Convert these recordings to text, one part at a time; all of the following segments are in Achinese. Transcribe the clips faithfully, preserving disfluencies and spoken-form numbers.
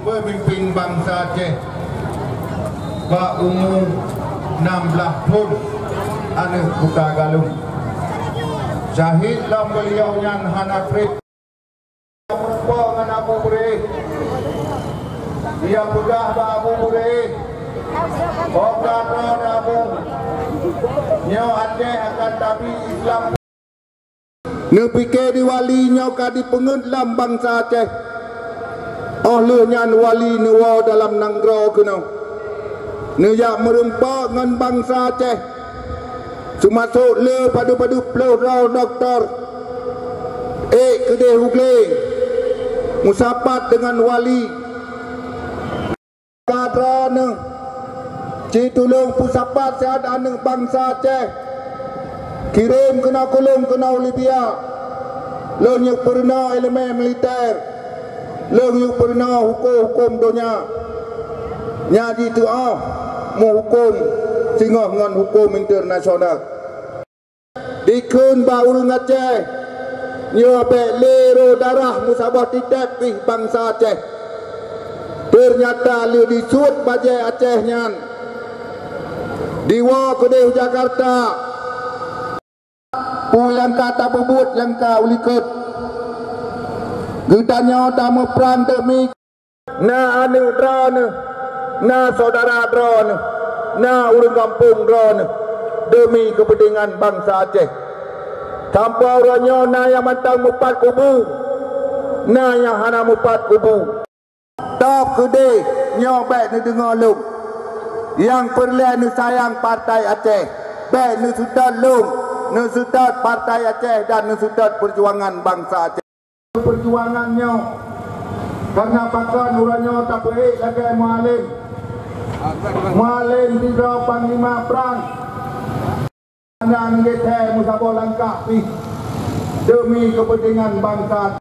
Peumimpin bansa Aceh bak umu nam blaih thon, aneuk Kuta Galong. Syahid lom beuliau nyan hana treb. Meurumpok ngon Abu Beureh. Ia peugah bak Abu Beureh, "Oka droe Abu, nyoe Aceh akan tabi Islam." Neupike di wali nyoe ka dipeungeut lam bansa Aceh. Óh lheueh nyan wali neuwoe dalam nanggroe keunoe, neujak meurumpok ngon bansa Aceh. Seumasok le padub-padub ploh droe dokto ék keudeh u glé meusapat deungon wali. Ka droeneuh, ci tulông peusapat siat aneuk bansa Aceh. Kirém keunoe keu lôn keunoe u Libya. Lôn yue peurunoe iéleumé militer. Lôn yue peurunoe huköm-huköm donya nyang jiteuôh meuhuköm singoh ngon huköm internasional. Dikheun bak ureuëng Aceh, nyoe bék lé rô darah meusaboh titép pih bansa Aceh. Teunyata lheueh disuet bajée Aceh nyan, diwoe keudeh u Jakarta. Peue nyang ka tapeubuet nyang ka u likot. Geutanyoe tameuprang deumi. Na aneuk droeneuh, na syedara droeneuh, na ureuëng gampông droeneuh, deumi keupeuntengan bansa Aceh. Sampoe uroe nyoe na nyang mantong mupat kubu, na nyang hana mupat kubu. Tob keudeh nyoe bék neudeungoe lôn. Nyang peureulée neusayang Partai Aceh, bék neuseutôt lôn, neuseutôt Partai Aceh dan neuseutôt peujuangan bansa Aceh. Peujuangan nyoe. Kareuna pakon uroe nyoe tapeuék lagée Mualem. Mualem sidroe panglima prang. Hana geusé meusaboh langkah pih deumi keupeuntengan bansa.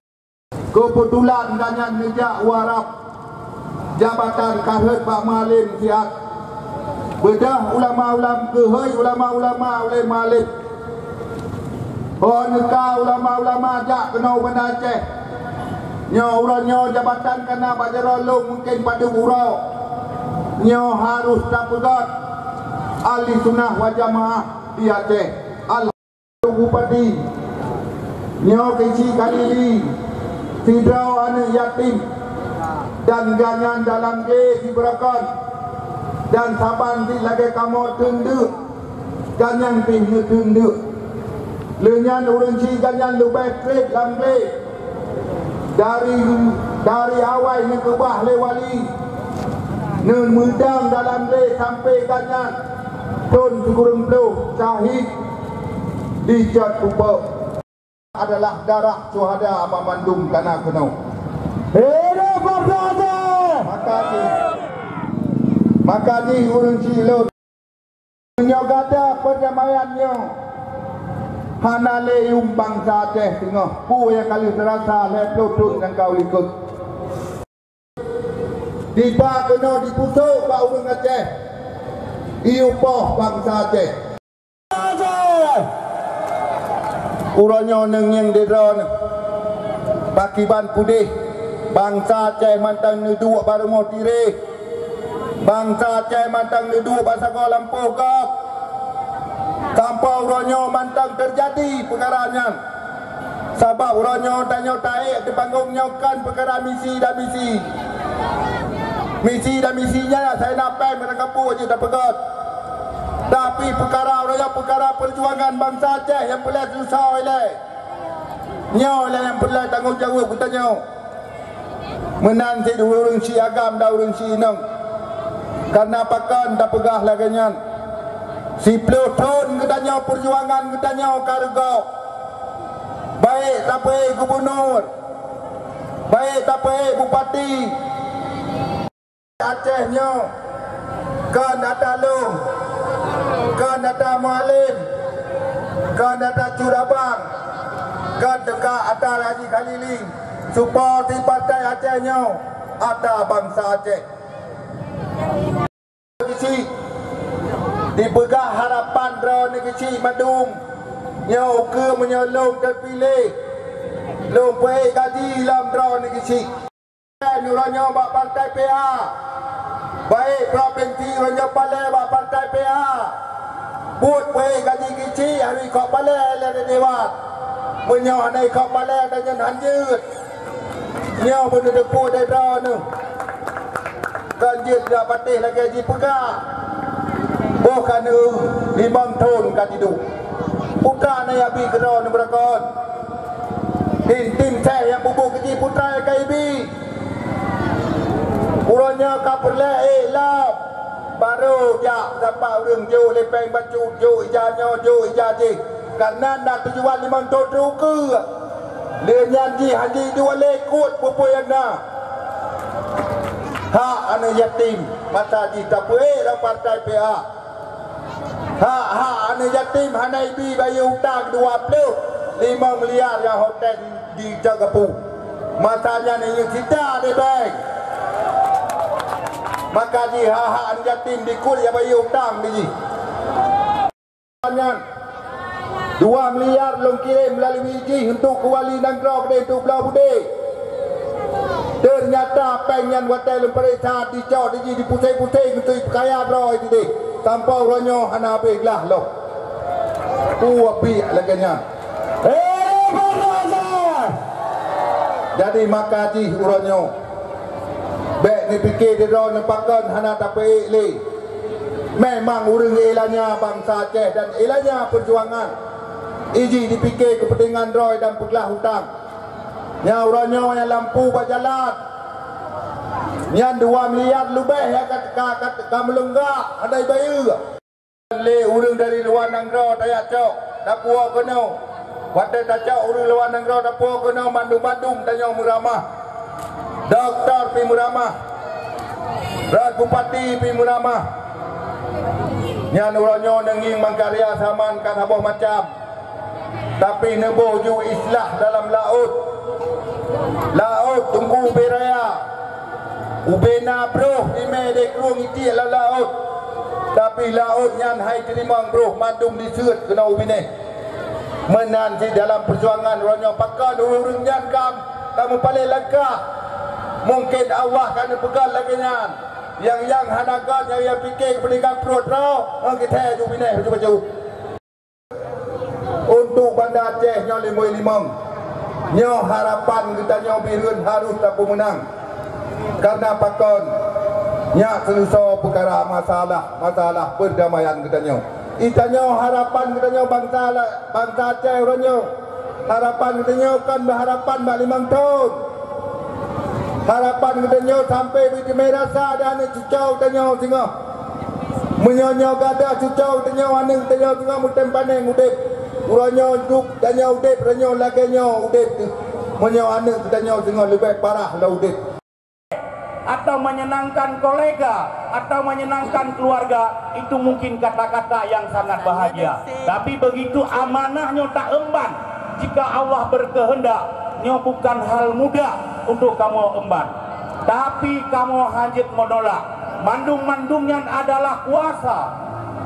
Keubeutulan gobnyan neujak u Arab. Jabatan ka rhot bak Mualem siat. Beudôh ulama-ulama, geuhôi ulama-ulama ulée Mualem. Ho neuka ulama-ulama jak keunoe u Banda Aceh. Nyoe uroe nyoe jabatan ka na bak jaroe lôn mungken padub uroe. Nyoe harôh tapeugét ahli sunnah wal jamaah di Aceh. Al- Bupati, nyoe Keuchik Khalili, sidroe aneuk yatim, dan gobnyan dalam glé sibeurokon, dan saban cit lagée kamoe teundeuk, gobnyan pih neuteundeuk. Lheueh nyan ureuëng chik gobnyan leubeh treb lam glé. Dari, dari awai neukeubah lé wali, neumeudang dalam glé sampoe gobnyan thon sikureueng ploh syahid dicot pupok. Adalah darah syuhada banmandum ka na keunoe. Hidup Partai Aceh! Maka jih, maka jih ureuëng chik lôn. Meunyoe gata peudamaian nyoe hana lé yuem bansa Aceh teungoh, peue nyang ka lheueh teurasa lhée ploh thon nyang ka u likot. Diba keunoe dipusok bak ureuëng Aceh, iyue poh bansa Aceh. Uroe nyoe neungieng di droeneuh, pakiban pudeh, bansa Aceh mantong neuduek bak rumoh tireh. Bansa Aceh mantong neuduek bak sagoe lampôh gob. Sampoe uroe nyoe mantong teujadi peukara nyan. Sabab uroe nyoe tanyoe taék teupanggong nyoe kon peukara misi dan misi. Misi dan misi nyan asai na péng meunan kapue jeuet tapeugét. Tapi peukara uroe nyoe peukara peujuangan bansa Aceh nyang peureulée teusoe ilée. Nyoe lé nyang peureulée tanggong jaweueb geutanyoe. Meunan cit ureuëng chik agam dan ureuëng chik inong. Kareuna pakon tapeugah lagée nyan? Siploh thon geutanyoe peujuangan geutanyoe ka reugob. Baik tapeuék gubunur, baik tapeuék bupati. Aceh nyoe kon ata lôn, kon ata Mualem, kon ata Cut Abang, kon teuka ata Haji Khalili, seupôt di Partai Aceh nyoe ata bansa Aceh. Keuchik, dipeugah harapan droeneuh keuchik mandum, nyoe ukeue meunyoe lôn teupiléh, lôn peuék gaji lom droeneuh keuchik. Uroe nyoe bak partai P A, baik provinsi uroe nyoe paléng bak partai P A. Buet peuék gaji geuchik harôh ikot paléng lé dewan. Meunyoe hana ikot paléng, tanyoe han jeuet. Nyoe beuneuteupeu lé droeneuh. Kon jeuet jak patéh lagée jipeugah. Boh ka neueu limong thon ka jiduek. Peue ka na nyang bi keudroe neubeurokon. Tim-tim seh nyang peubuet keu jih peue ka ibi. Uroe nyoe ka peureulée ék lom. Barô jak sapat ureuëng jok lé péng bacut, jok ija nyoe, jok ija jih. Kareuna na tujuan limong thon teukeue. Lé nyan jih hana jiduek lé kuet peue-peue nyang na. Hak aneuk yatim masa jih tapeuék lam partai P A. Hak-hak aneuk yatim hana ibi bayeue utang dua ploh limong miliar nyang hotel di Canggapu. Masa nyan ingat cita deh bang. Maka jih hak-hak aneuk yatim dikut nyang bayeue utang di jih. Nyan, dua miliar lôn kirém meulalu jih untuk keu wali nanggroe keudeh untuk bloe budé. Teunyata péng nyan watée lôn peuriksa dicok di jih dipusé-pusé untuk ipeukaya droe jih deh. Sampoe uroe nyoe hana habéh glah lom. Peue piek lagée nyan. Eh, bangsa! Jadi maka jih uroe nyoe. Bék neupike sidroe neupakon hana tapeuék lé. Memang ureuëng ilanya bansa Aceh dan ilanya peujuangan. Iji dipike keupeuntengan droe dan peuglah utang. Nyang uroe nyoe nyang lampu bak jalan. Nyan dua miliar leubeh nyang ka, ka, ka, ka meulunggak hana ibayeue. Lé ureuëng dari luwa nanggroe tajak cok, tapuwoe keunoe. Watée tacok ureuëng luwa nanggroe tapuwoe keunoe, mandum-mandum tanyoe meuramah. Dokto pi meuramah. Rot bupati pi meuramah. Nyan uroe nyoe neungieng meukarya saman ka saboh macam. Tapi neuboh ju islah dalam laôt. Laôt teungku ubé raya. Ubé na broh imé deh krueng itiek lam laôt. Tapi laôt nyan hai teurimong broh mandum diseuet keunoe u binéh. Meunan cit dalam peujuangan uroe nyoe pakon ureuëng nyan ka, ka meupalé langkah. Mungken Allah ka neupeugah lagée nyan. Nyang, nyang hana gét nyang, nyang pike keupeuntengan pruet droe, ngon geuthée ju binéh baju-baju. Untuk Banda Aceh nyoe limong-limong, nyoe harapan geutanyoe Bireuen harôh tapeumeunang. Karna pakon? Nyak seuleusoe peukara masalah, masalah peurdamaian geutanyoe. Itanyoe harapan geutanyoe bansa la-, bansa Aceh uroe nyoe. Harapan geutanyoe kon harapan bak limong thon. Harapan geutanyoe sampoe beuteumé rasa dan cucoe geutanyoe singoh. Meunyoe nyoe gadôh cucoe geutanyoe, aneuk geutanyoe singoh meutem paneng udeb. Uroe nyoe duek tanyoe udeb, uroe nyoe lagée nyoe udeb teuh. Meunyoe aneuk geutanyoe singoh leubeh parah lom udeb. Atau menyenangkan kolega, atau menyenangkan keluarga, itu mungkin kata-kata yang sangat bahagia. Tapi begitu amanah nyoe taemban, jika Allah berkehendak, nyoe bukan hal mudah untuk kamoe emban. Tapi kamoe hanjeuet meunolak. Mandum-mandum nyan adalah kuasa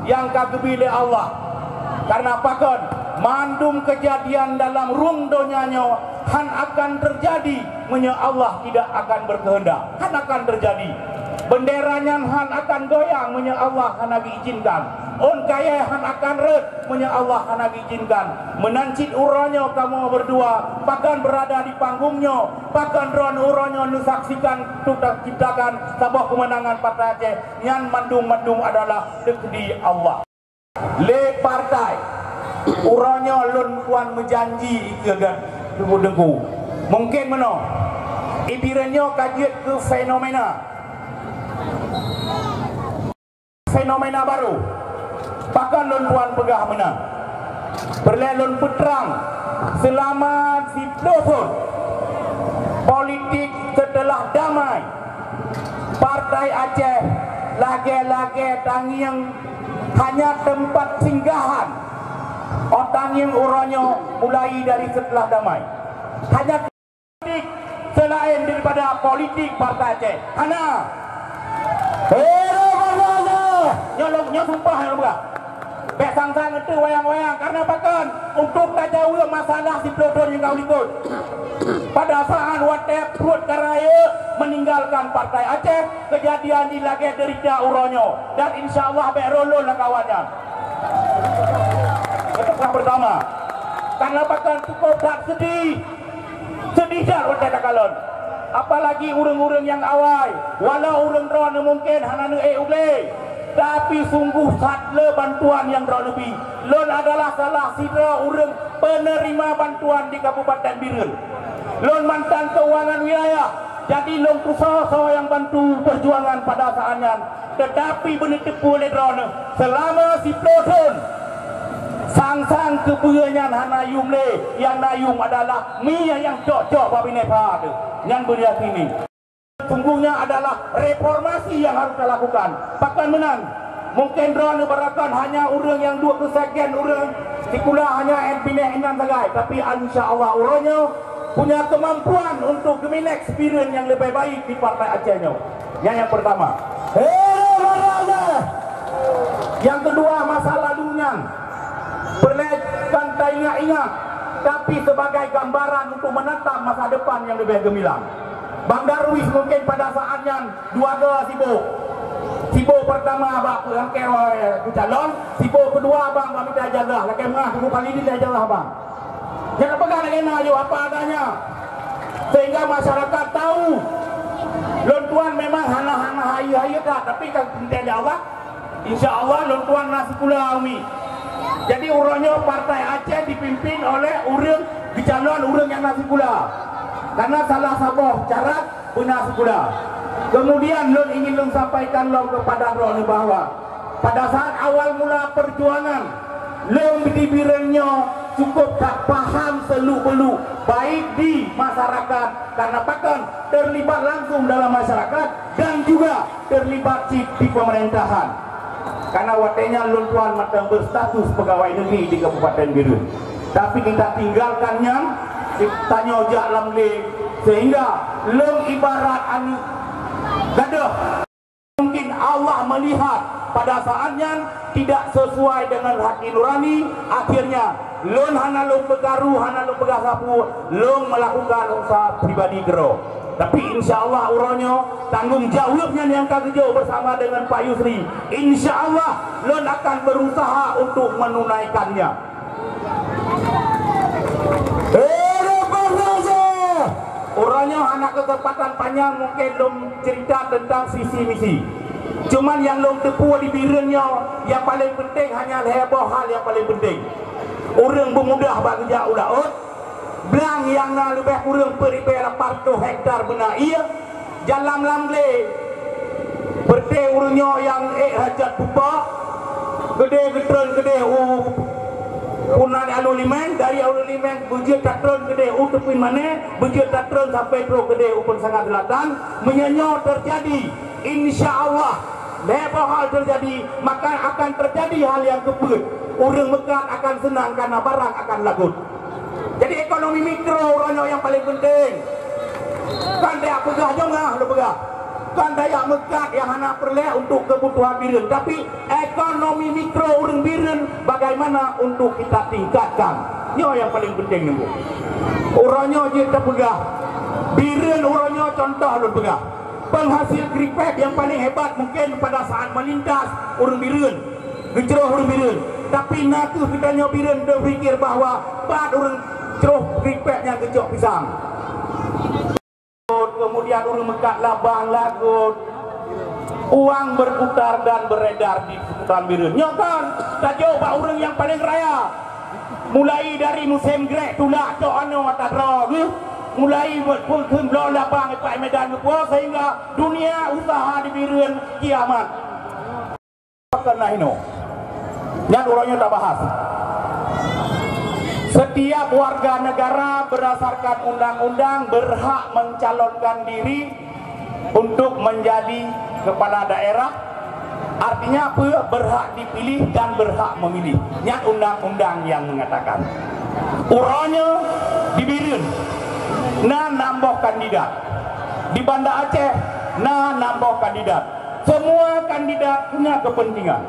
nyang ka geubi lé Allah. Karna pakon? Mandum keujadian dalam rueng donya nyoe han akan teujadi meunyoe Allah tidak akan berkehendak. Han akan teujadi. Beundera nyan han akan goyang meunyoe Allah hana geuizinkan. Ôn kayée han akan rhot meunyoe Allah hana geuizinkan. Meunan cit uroe nyoe kamoe beurdua pakon beurada di panggong nyoe, pakon droeneuh uroe nyoe neusaksikan tuta ciptakan saboh keumeunangan Partai Aceh, nyan mandum-mandum adalah teukeudi Allah. Lé partai, uroe nyoe lôn tuan meujanji keu gata, Teungku. Mungken meunoe, i Bireuen nyoe ka jeuet keu fenomena. Fenomena baru. Pakon lôn tuan peugah meunan? Peureulée lôn peutrang, seulama siplôh thon politik seuteulah damai, Partai Aceh lagée-lagée tangieng hanya teumpat singgahan. Óh tangieng uroe nyoe mulai dari seuteulah damai. Hanya politik seulaén daripada politik Partai Aceh. Hana. Hei, Partai Aceh! Nyoe lôn, nyoe sumpah nyang lôn peugah. Bék sang-sang euteuk wayang-wayang, karna pakon? Untuk tajaweueb masalah siplôh thon nyang ka likot. Pada saat watée pruet ka rayeuk, Tinggalkan Partai Aceh, kejadian di lagèe derita uroe nyoe. Dan insya Allah bèk rôh lôn lam kawan nyan. Itu yang pertama. Karena bahkan cukup that sedih. Sedih that watèe takalon. Apalagi ureueng-ureueng nyang awai. Walau ureueng droeneuh mungkin hana neuék u glé. Tapi sungguh that le bantuan nyang droeneuh bi. Lôn adalah salah sidroe ureueng penerima bantuan di Kabupaten Bireuen. Lôn mantan keuangan wilayah, jadi lôn tusoe-soe nyang bantu peujuangan pada saat nyan. Teutapi beuneuteupeue lé droeneuh, seulama siplôh thôn, sang-sang keubeue nyan hana yum lé, nyang na yum adalah mi nyang cok-cok bak binéh pha teuh. Nyan beuyakini. Sungguhnya adalah reformasi yang harus dilakukan. Pakon meunan, mungkin droeneuh barakan hanya ureueng nyang duek keu sekjen ureueng sikula hanya binéh inan sagai, tapi insya Allah uroe nyoe punya kemampuan untuk geumilék spirit yang lebih baik di Partai Aceh nyoe. Nyan yang pertama. Hei, Raja! Yang kedua, masa lalu nyan peureulèe kan taingat-ingat, tapi sebagai gambaran untuk menatap masa depan yang lebih gemilang. Bang Darwis mungkin pada saat nyan dua go sibok. Sibok pertama bak peurangkée calon, sibok kedua bang bak mita ijazah. Lakée meu'ah Teungku Khalidin ijazah bang. Jangan peugah lagée na yôh apa adanya. Sehingga masyarakat tahu lôn tuan memang hana-hana hayeue-hayeue that, tapi kan teuntée di Allah. Insya Allah lôn tuan na sikula umi. Jadi uroe nyoe Partai Aceh dipimpin oleh ureueng geucalon ureueng nyang na sikula. Karena salah saboh syarat beuna sikula. Kemudian lôn ingin lôn sampaikan lom kepada droeneuh bahwa pada saat awal mula perjuangan lôn di Bireuen nyoe cukup that paham seluk-beluk baik di masyarakat karena pakon terlibat langsung dalam masyarakat dan juga terlibat cit di pemerintahan. Karena watée nyan lôn tuan mantong berstatus pegawai negeri di Kabupaten Bireuen. Tapi kita tinggalkan nyan, tanyoe jak lam glé, sehingga lôn ibarat aneuk gadôh. Mungkin Allah melihat pada saat nyan tidak sesuai dengan hati nurani, akhirnya lôn hana lôn peukaru, hana lôn peugah sapeue, lôn melakukan usaha pribadi keudroe. Tapi insya Allah uroe nyoe tanggung jaweueb nyan nyang ka geujok bersama dengan Pak Yusri. Insya Allah lôn akan berusaha untuk menunaikannya. Hidup berdosa! Uroe nyoe hana kesempatan panjang mungkin lôn cerita tentang visi misi. Cuman nyang lôn teupeue di Bireuen nyoe nyang paleng penting hanya lhèe boh hal nyang paleng penting. Ureueng beumudah bak geujak u laôt, blang nyang na leubeh kureueng peuet ribèe lapan reutôh hektar beuna ié, jalan lam glé. Peureté ureueng nyoe nyang ék hajat peuba, keudéh geutreun keudéh u Punan Alue Limeng, dari Alue Limeng beujeuet tatreun keudéh u Teupin Mané, beujeuet tatreun sampai trôk keudéh u Peunsangat Seulatan. Meunyoe nyoe teujadi, insya Allah, lhèe boh hal teujadi, maka akan teujadi hal nyang keupeuet. Ureueng meukat akan seunang karena barang akan lagot. Jadi ekonomi mikro uroe nyoe nyang paleng penting. Kan tajak peugah jong ah lôn peugah. Kan tajak meukat nyang hana peureulèe untuk keubutuhan Bireuen, tapi ekonomi mikro ureueng Bireuen bagaimana untuk kita tingkatkan. Nyoe nyang paleng penting nyoe. Uroe nyoe jeuet tapeugah, Bireuen uroe nyoe contoh lôn peugah. Penghasil kripik nyang paleng hebat mungkin pada saat melintas ureueng Bireuen. Geucroh ureueng Bireuen. Tapi na kheueh geutanyoe Bireuen teupikir bahwa pat ureueng croh kripik nyang geucok pisang. Kemudian ureueng meukat labang lagot. Uang berputar dan beredar di seputaran Bireuen. Nyoe kan tajok bak ureueng nyang paleng raya. Mulai dari musém grek tulak cok anoe mata droe geuh. Mulai peutheun bloe labang ipak Medan geupuwoe sehingga dunia usaha di Bireuen kiamat. Pakon na hinoe? Nyan uroe nyoe tabahas. Setiap warga negara berdasarkan undang-undang berhak mencalonkan diri untuk menjadi kepala daerah. Artinya apa? Berhak dipilih dan berhak memilih. Nyan undang-undang yang mengatakan. Uroe nyoe di Bireuen na nam boh kandidat. Di Banda Aceh na nam boh kandidat. Semua kandidat punya kepentingan.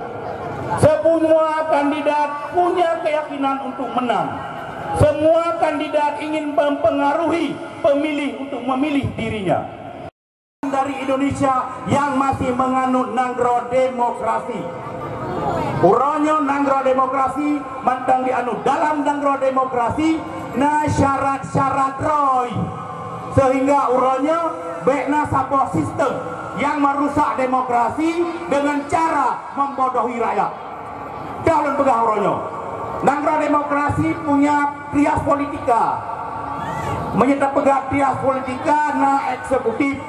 Semua kandidat punya keyakinan untuk menang. Semua kandidat ingin mempengaruhi pemilih untuk memilih dirinya. dari Indonesia yang masih menganut nanggroe demokrasi. Uroe nyoe nanggroe demokrasi mantong dianut. Dalam nanggroe demokrasi na syarat-syarat roi, sehingga uroe nyoe bèk na saboh sistem yang merusak demokrasi dengan cara membodohi rakyat. Dah lôn peugah uroe nyoe, nanggroe demokrasi punya trias politika. Meunyoe tapeugah trias politika, na eksekutif,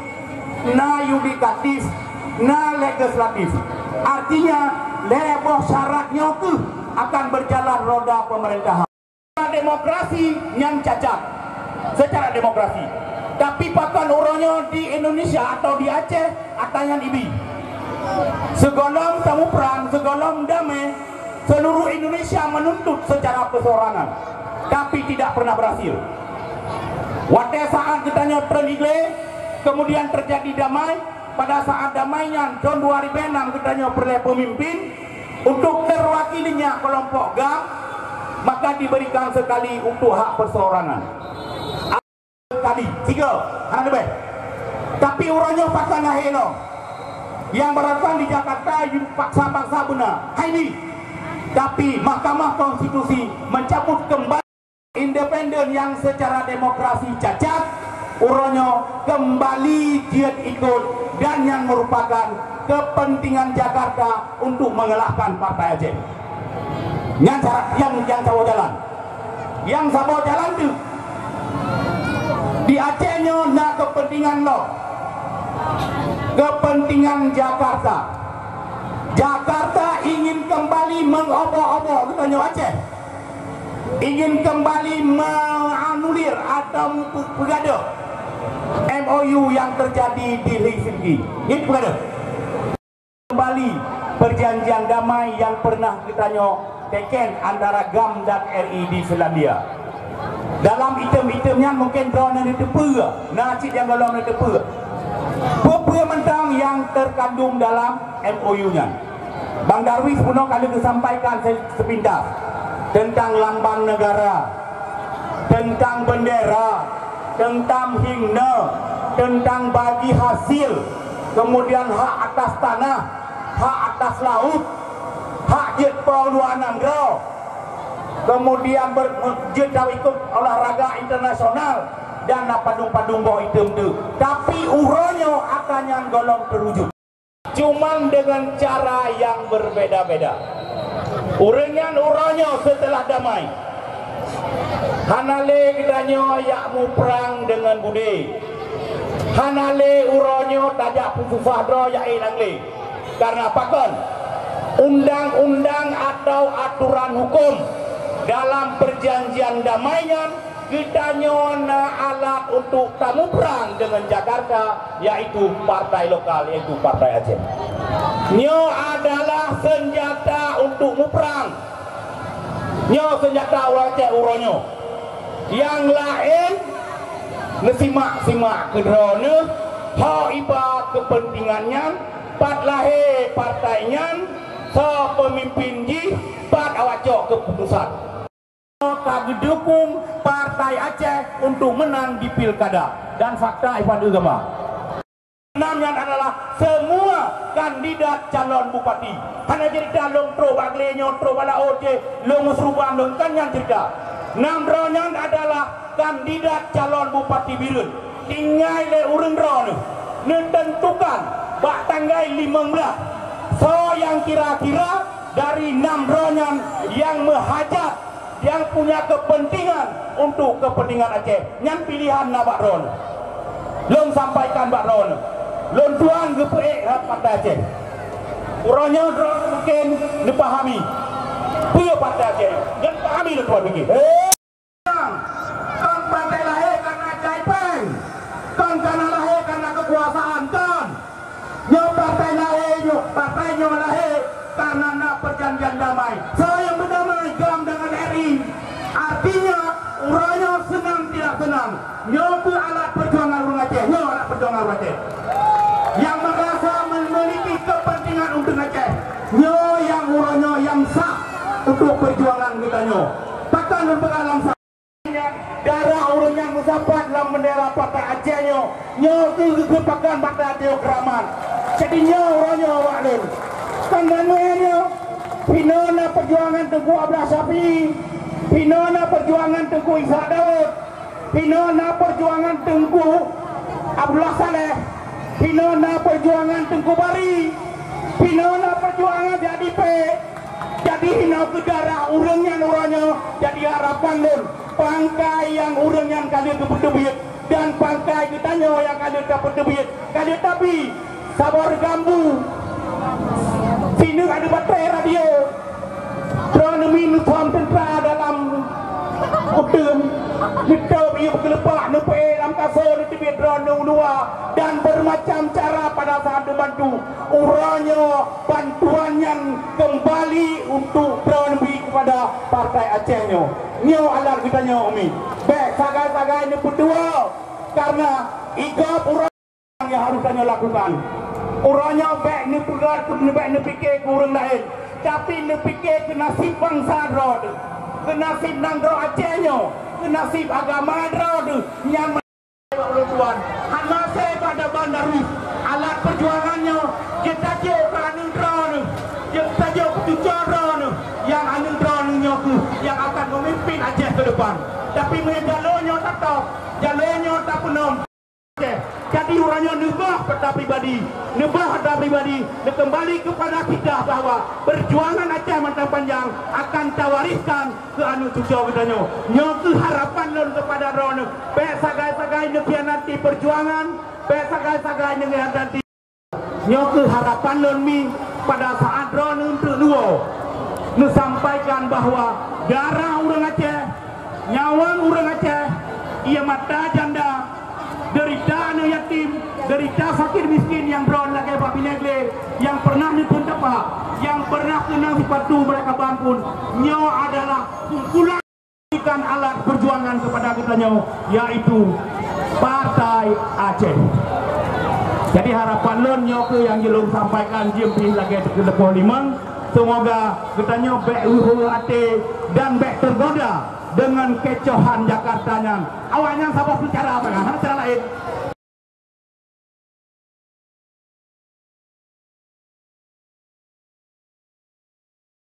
na yudikatif, na legislatif. Artinya, lhèe boh syarat nyoe keuh akan berjalan roda pemerintahan. Demokrasi nyang cacat secara demokrasi. Tapi pakon uroe nyoe di Indonesia atau di Aceh, ata nyan ibi. Sigohlom tamuprang, sigohlom damai, seluruh Indonesia menuntut secara perseorangan, tapi tidak pernah berhasil. Watèe saat geutanyoe treun i glé, kemudian terjadi damai, pada saat damai nyan, thôn dua ribu enam geutanyoe peureulèe peumimpin, untuk terwakilinya kelompok GAM, maka diberikan sekali untuk hak perseorangan. Kali, tiga, hana leubeh. Tapi uroe nyoe pakon lahé lom. Nyang beuratan di Jakarta paksa-paksa beuna, hai bi. Tapi Mahkamah Konstitusi mencabut kembali independen yang secara demokrasi cacat, uroe nyoe kembali jeuet ikut dan yang merupakan kepentingan Jakarta untuk mengalahkan Partai Aceh. Nyan syarat nyang, nyang saboh jalan. Nyang saboh jalan tu. Di Aceh nyoe na kepentingan lom. Kepentingan Jakarta. Jakarta ingin kembali mengobok-obok geutanyoe Aceh. Ingin kembali menganulir atau peugadôh M O U yang terjadi di Helsinki. Nyan peugadôh. Kembali perjanjian damai yang pernah geutanyoe teken antara GAM dan R I di Selandia. Dalam item-item nyan mungken droeneuh neuteupeue, na cit nyang gohlom neuteupeue. Peue-peue mantong yang terkandung dalam M O U nyan. Bang Darwis bunoe ka lheueh geusampaikan se-, sepintas tentang lambang negara, tentang bendera, tentang himne, tentang bagi hasil, kemudian hak atas tanah, hak atas laut, hak jeuet po luwa nanggroe, kemudian ber-, jeuet ikut olahraga internasional, dan na padum-padum boh item tu. Tapi uroe nyoe ata nyan gohlom teuwujud. Cuman dengan cara yang berbeda-beda. Ureueng nyan uroe nyoe seuteulah damai, hana lé geutanyoe jak muprang deungon budé. Hana lé uroe nyoe tajak peususah droe jak ék lam glé. Karena pakon? Undang-undang atau aturan hukum dalam perjanjian damai nyan geutanyoe na alat untuk tamuprang deungon Jakarta, yaitu partai lokal, yaitu Partai Aceh. Nyoe adalah senjata untuk muprang. Nyoe senjata ureueng Aceh uroe nyoe. Nyang laén neusimak-simak keu droeneuh, ho iba keupeuntengan nyan, pat lahé partai nyan, soe peumimpin jih, pat awak cok keuputusan. Ka geudukung Partai Aceh untuk menang di pilkada. Dan fakta iban gama. Enam nyan adalah semua kandidat calon bupati. Hana cerita lôn trok bak glé nyoe, trok bak laôt jih, lôn meusuruban lôn, kon nyan cerita. Enam droe nyan adalah kandidat calon bupati Bireuen. Tinggai lé ureueng droeneuh neuteuntukan bak tanggai limong blah soe nyang kira-kira dari enam droe nyan nyang meuhajat, nyang punya kepentingan untuk kepentingan Aceh, nyan pilihan na bak droeneuh. Lôn sampaikan bak droeneuh, lôn tuan geupeuék rot Partai Aceh. Uroe nyoe droeneuh mungken neupahami peue Partai Aceh nyoe. Nyan pahami lôn tuan pike. Kon partai lahé karena jai péng, kon karena lahé karena kekuasaan, kon. Nyoe partai lahé, nyoe partai nyoe lahé karena na perjanjian damai. Soe nyang beudamai? GAM dengan R I. Artinya, uroe nyoe seunang tidak seunang, nyoe keuh alat perjuangan ureueng Aceh. Nyoe alat perjuangan ureueng Aceh. Nyang merasa memiliki kepentingan untuk Aceh, nyoe nyang uroe nyoe nyang sah untuk perjuangan geutanyoe. Pakon lôn peugah lam darah ureueng nyang meusapat lam Bendera Partai Aceh nyoe, nyoe keuh geupakan bak até keramat. Jadi nyoe uroe nyoe awak lôn. Kan dan nyoe nyoe, pinoe na perjuangan Teungku Abdullah Syafi'i, pinoe na perjuangan Teungku Ishak Daud, pinoe na perjuangan Teungku Abdullah Saleh, pinoe na perjuangan Teungku Bari, pinoe na perjuangan Jadi Pek. Jadi hinoe keu darah ureuëng nyan uroe nyoe, jadi harapan lôn, pangkai nyang ureuëng nyan ka lheueh geupeuteubiet dan pangkai geutanyoe nyang ka lheueh tapeuteubiet, ka lheueh tabi, saboh gambu, sineuk adu batée radio, droeneuh mi neusom teuntra dalam uteuen, neutôb ié beugeuleupak, neupeuék lam kaso, neuteubiet droeneuh u luwa, dan bermacam cara pada saat neubantu. Uroe nyoe bantuan nyan keumbali untuk droeneuh bi keupada Partai Aceh nyoe. Nyoe alat geutanyoe, Umi. Bék sagai-sagai neupeuduoe, karena igob uroe nyang harus tanyoe lakukan. Uroe nyoe bék neupeugah, bék neupike keu ureuëng laén, tapi neupike keu nasib bansa droeneuh, keu nasib nanggroe Aceh nyoe, keu nasib agama droeneuh nyang Ulôn tuan, hana seba daban darus. Alat perjuangan nyoe, jeuet tajok keu aneuk droeneuh, jeuet tajok keu cucoe droeneuh, nyang aneuk droeneuh nyoe keuh nyang akan memimpin Aceh ke depan. Tapi meunyoe jalô nyoe tatôb, jalô nyoe tapeunom, jadi uroe nyoe neubah harta pribadi, neubah harta pribadi, neukeumbali keupada kita bahwa perjuangan Aceh mantong panjang akan tawariskan keu aneuk cucoe geutanyoe. Nyoe keuh harapan lôn keupada droeneuh. Bék sagai-sagai neukhianati perjuangan, bék sagai-sagai neukhianati. Nyoe keuh harapan lôn mi pada saat droeneuh teuk luwoe neusampaikan bahwa darah ureuëng Aceh, nyawöng ureuëng Aceh, ié mata janda, derita aneuk yatim, derita fakir miskin nyang droeneuh lagée bak binéh glé, nyang pernah neuteun tapak, nyang pernah keunong sipatu mereka ban pun, nyoe adalah kumpulan ikan alat perjuangan kepada geutanyoe, yaitu Partai Aceh. Jadi harapan lôn nyoe keuh nyang jeuet lôn sampaikan jeuem pih lagée teupeue limong. Semoga geutanyoe bék weueh até dan bék teugoda dengan kecohan Jakarta nyan. Awaknyan saboh seucara bangai, hana cara laén.